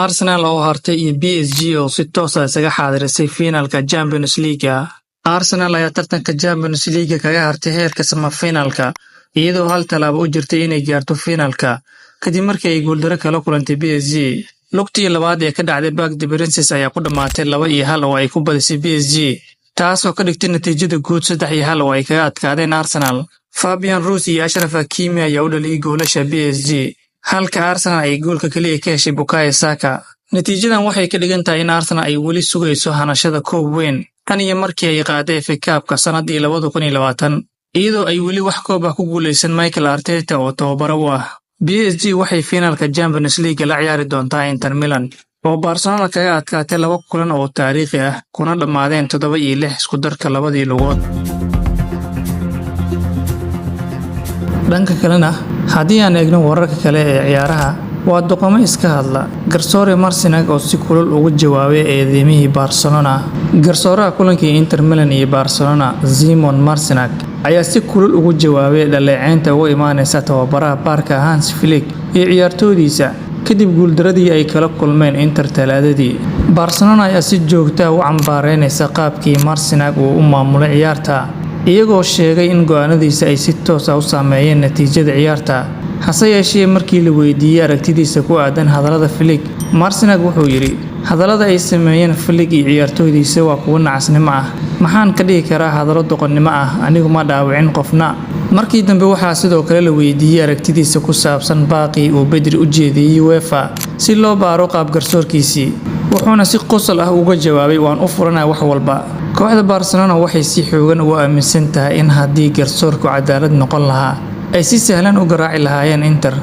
Arsenal oo hartay iyo PSG oo si toos ah isaga xaadirisay fiinalka Champions League. Arsenal ayaa tartanka Champions League kaga hartay heerka semi-finalka, iyadoo hal tallaabo u jirtay inay gaarto fiinalka kadib markii ay guuldaro kala kulantay PSG. Lugtii labaad ee ka dhacday Parc des Princes ayaa ku dhammaatay 2-1 oo ay ku badisay PSG, taasoo ka dhigtay natiijada guud 3-1 oo ay kaga adkaadeen Arsenal. Fabian Ruiz iyo Achraf Hakimi ayaa u dhaliyay goolasha PSG, halka Arsenal ay goolka kaliya ka heshay Bukayo Saka. Natiijadan waxay ka dhigan tahay in Arsenal ay weli sugayso hanashada koob weyn tan iyo markii ay qaaday FA Cup-ka sanadii 2020, iyadoo ay weli wax koob ah ku guuleysan Mikel Arteta oo tababaro u ah. PSG waxay fiinalka Champions League la ciyaari doontaa Inter Milan oo Barcelona kaga adkaatay laba kulan oo taariikhi ah, kuna dhammaadeen 7-6 isku darka labadii lugood. Dhanka kalena, haddii aan eegno wararka kale ee ciyaaraha, waa doqomo iska hadla. Garsoore Marciniak oo si kulul uga jawaabay eedeymihii Barcelona. Garsooraha kulankii Inter Milan iyo Barcelona, Szymon Marciniak, ayaa si kulul uga jawaabay dhaleeceynta uga imaaneysa tababaraha Barca Hansi Flick iyo ciyaartoydiisa kadib guuldaradii ay kala kulmeen Inter Talaadadii. Barcelona ayaa si joogto ah u cambaareyneysa qaabkii Marciniak uu u maamulay ciyaarta, iyagoo sheegay in go'aanadiisa ay si toos ah u saameeyeen natiijada ciyaarta. Hase yeeshee, markii la weydiiyey aragtidiisa ku aadan hadallada Flick, Marciniak wuxuu yidhi: "Hadallada ay sameeyeen Flick iyo ciyaartoydiisa waa kuwo nacasnimo ah. Maxaan ka dhihi karaa hadallo doqonnimo ah? Anigu ma dhaawicin qofna." Markii dambe waxaa sidoo kale la weydiiyey aragtidiisa ku saabsan baaqii uu Pedri u jeediyey UEFA si loo baaro qaab garsoorkiisii, wuxuuna si qosol ah uga jawaabay: "Waan u furanahay wax walba." Kooxda Barcelona waxay si xoogan ugu aaminsan tahay in haddii garsoorku cadaalad noqon lahaa, ay si sahlan u garaaci lahaayeen Inter.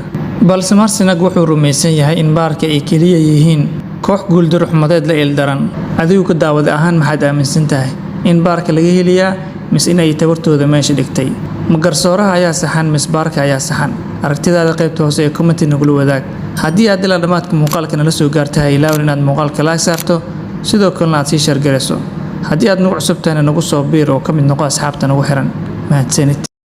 Balse Marciniak wuxuu rumaysan yahay in Barca ay kaliya yihiin koox guuldaro xumadeed la ildaran. Adigu ka daawade ahaan, maxaad aaminsan tahay? In Barca laga heliyaa mise in ay tabartooda meesha dhigtay? Ma garsooraha ayaa saxan mise Barca ayaa saxan? Aragtidaada qaybta hoose ee comment nagula wadaag. Haddii aad ilaa dhammaadka muuqaalka nala soo gaartay, ha ilaawin inaad muuqaalka like saarto, sidoo kalena aad sii share garayso. Haddii aad nagu cusub tahayna, nagu soo biir oo ka mid noqo asxaabta nagu xiran. Mahadsanid.